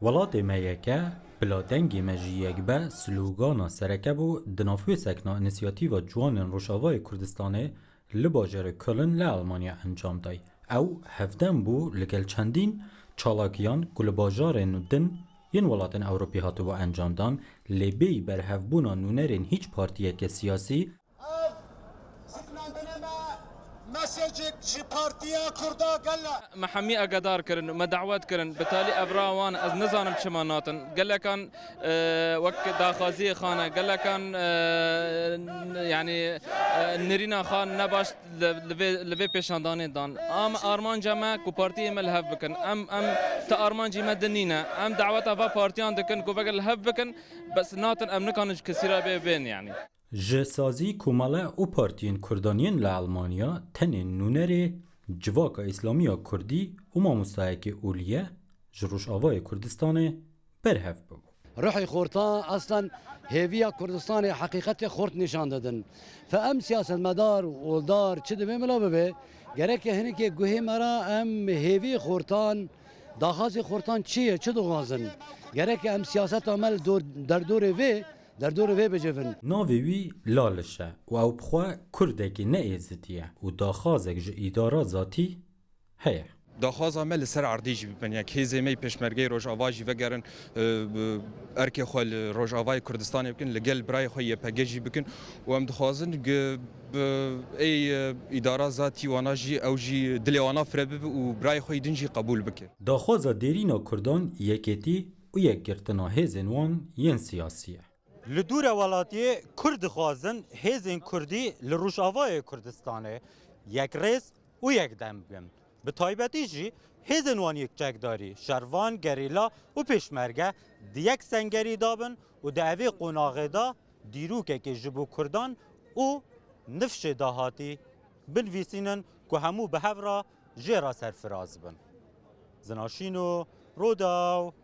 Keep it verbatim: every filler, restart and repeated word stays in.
Welatê me yek e, bila dengê me jî yek be, slogana sereke bû, di nav wê sekna Înisiyatîva Ciwanên Rojavayê Kurdistanê li bajarê Köln li Elmanya encam day. Ew hevdem bû li gel çendîn çalakiyan ku li bajarên din yên welatên Ewropî hatibû encamdan, lê bêyî berhevbûna nûnerên hîç partiyeke siyasî, Ev zimanbirine me mesajek ji Partiya Kurda gel e. Me hemî agadar kirin, me dawet kirin, bi talî ev ra wan, ez nizanim çima natin. Gelekan, e, wek daxwaziyê xane, gelekan, e, n-, yanî, e, nirîna xan ne baş li, li vê, li vê pêşandanê dan. Am armanca me ku partiyê me li hev bikin. Em, em ti armancî me din nîne. Em daweta va partiyan dikin ku veke li hev bikin, bes natin, em nikanin ji kesî re bê bên, yanî. Ji sazî, komele û partiyên kurdan yên li Elmanya tenê nûnerê Civaka Îslamî ya Kurdî û mamostayekî olî ye ji Rojavayê Kurdistanê berhev bibû. Ruhê xorta, aslen hêviya Kurdistanê, heqîqetê xort nîşan didin. Fe em siyasetmedar û oldar çi divê mila bibe, gereke hinekê guhê me re em hêviyê xortan, daxazê xortan çi ye, çi dixwazin? Gereke em siyaseta me li dor, derdorê vê, derdorê vê bicivin. Navê wî Laliş e û ew bi xwe Kurdekî ne Êzidî ye û daxwazek ji îdara zatî heye. Daxwaza me li ser erdê jî bibin yek. Hêzê me yê Pêşmergeyê Rojava jî vegerin, e, bi erkê xwe li Rojavayê Kurdistanê bikin, li gel birayê xwe Y P G jî bikin û em dixwazin gi-, bi ê, e, îdara zatî wana jî, ew jî dilê wana fire bibe û birayê xwe yê din jî qebûl bike. Daxwaza dêrîna Kurdan yekêtî û yekgirtina hêzên wan yên siyasî ye. Li dûre welatiyê Kurd dixwazin hêzên Kurdî li Rojavayê Kurdistanê yekrêz û yekdem bin. Bi taybetî jî hêzên wan yek çekdarî, şervan, gerîla û pêşmerge di yek sengerî de bin û di evê qonaxê de dîrokekê ji bo Kurdan û nifşê dahatî binivîsînin ku hemû bi hev re jê re serfiraz bin. Zinaşîno Rodaw.